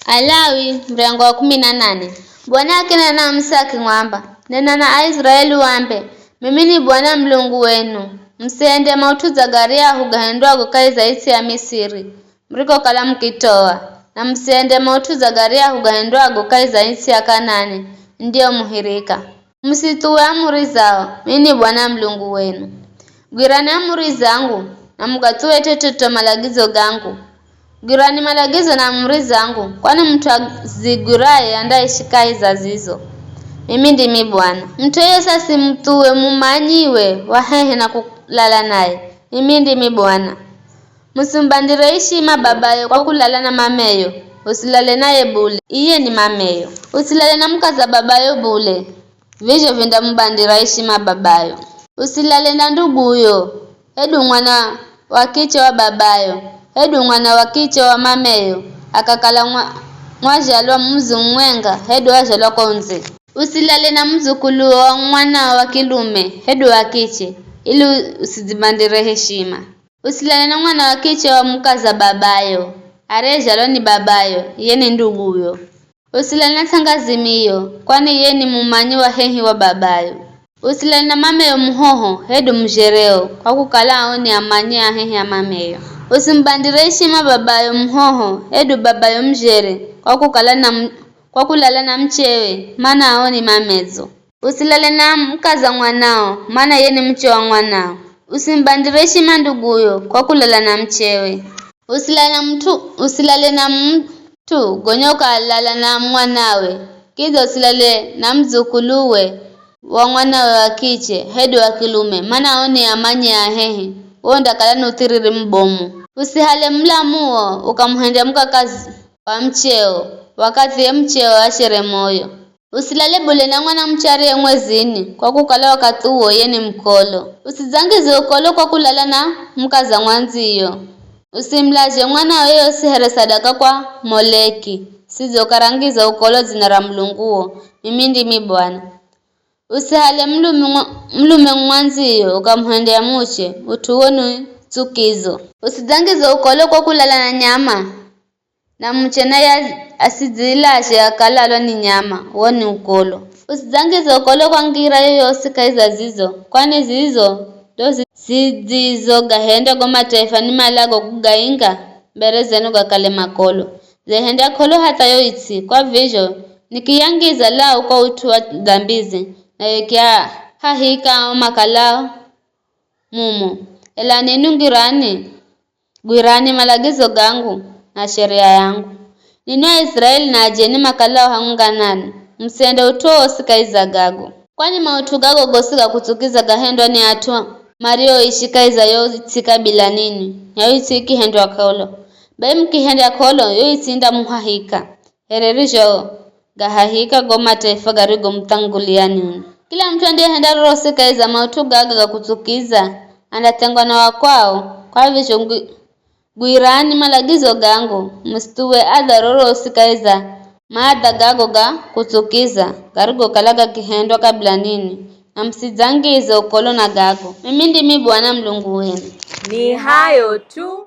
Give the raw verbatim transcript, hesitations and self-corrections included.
Alawi, mrengo wa kumi na nane. Bwana akinena na Musa akimwamba, "Nena na Aiziraeli wambe, 'Mimi ni Bwana Mulungu wenu. Musiende maut'u dza garyahu gahendwago kahi za its'i ya Misiri, murikokala mukitoa, na musiende maut'u dza garyahu gahendwago kahi za its'i ya Kanani, ndiyomuhirika. Musithuwe amuri zao, mimi ni Bwana Mulungu wenu. Gwirani amuri zangu, na mugathuwe t'ot'ot'o malagizo gangu. Gwirani malagizo na amuri zangu, kwani mut'u azigwiraye andaishi kahi za zizo. Mimi ndimi Bwana. Mut'u yeyosi asimuthuwe mumanyiwe wa hehi na kulala naye. Mimi ndimi Bwana. Musimubandire ishima babayo kwa kulala na mameyo, usilale naye bule, iye ni mameyo. Usilale na mukaza babayo bule, vizho vindamubandira ishima babayo. Usilale na nduguyo, hedu mwana wa kiche wa babayo, hedu mwana wa kiche wa mameyo, akakala mwa-, mwazhalwa muzi mumwenga, hedu wazhalwa ko ndze. Usilale na muzukuluwo wa mwana wa kilume, hedu wa kiche, ili usidzibandire heshima. Usilale na mwana wa kiche wa mukaza babayo, ariyezhalwa ni babayo, iye ni nduguyo. Usilale na th'angazimiyo, kwani iye ni mumanyi wa hehi wa babayo. Usilale na mameyo muhoho, hedu muzhereo, kwa kukala ao ni amanyi a hehi a mameyo. Usimubandire ishima babayo muhoho, hedu babayo muzhere, kwa kukala na mu-, kwa kulala na muchewe, mana ao ni mamedzo. Usilale na mukaza mwanao, mana iye ni muche wa mwanao. Usimubandire ishima nduguyo, kwa kulala na muchewe. Usilale na mut'u, usilale na mut'u gonya ukalala na mwanawe, kidza usilale na muzukuluwe wa mwanawe wa kiche, hedu wa kilume, mana ao ni amanyi a hehi, wo undakala ni uthiriri mubomu. Usihale mulamuo ukamuhendya mukakazi wa mucheo, wakathi ye mucheo ashere moyo. Usilale bule na mwanamuche ariye mwezini, kwa kukala wakathi uwo ye ni mukolo. Usidzangize ukolo kwa kulala na mukaza mwandziyo. Usimulazhe mwana yoyosi here sadaka kwa Moleki, sidze ukarangiza ukolo dzina ra Mulunguo. Mimi ndimi Bwana. Usihale mulume mwa-, mulume mwandziyo ukamuhendya muche, ut'u uwo ni tsukizo. Usidzangize ukolo kwa kulala na nyama, na muche naye asidzilazhe akalalwa ni nyama, wo ni ukolo. Usidzangize ukolo kwa ngira yoyosi kahi za zizo, kwani zizo ndo zi-, zidzizogahendya go mataifa nimalago kugainga mbere zenu gakale makolo. Zihendya k'olo hatha yo its'i, kwa vizho nikiyangiza lau kwa ut'u wa dhambize, nayo ikiahahika ao makalao mumo. Ela ninwi ngirani, gwirani malagizo gangu na sheria yangu. Ninwi Aiziraeli na ajeni makalao hamwenga nanwi, musiende ut'u wowosi kahi za gago. Kwani maut'u gago gosi ga kutsukiza gahendwa ni at'u marioishi kahi za yo ts'i kabila ninwi, nayo its'i ikihendwa k'olo. Bai mukihenda k'olo, yo its'i indamuhahika, here rizho gahahika go mataifa garigomuthanguliyani ninwi. Kila mut'u andiyehenda rorosi kahi za maut'u gaga ga kutsukiza, andathengwa na wa kwao, kwa vizho ngwi-, gwirani malagizo gangu, musithuwe adha rorosi kahi za maadha gago ga kutsukiza garigokala gakihendwa kabila ninwi, na musidzangize ukolo na gago. Mimi ndimi Bwana Mulungu wenu. Ni hayo tu.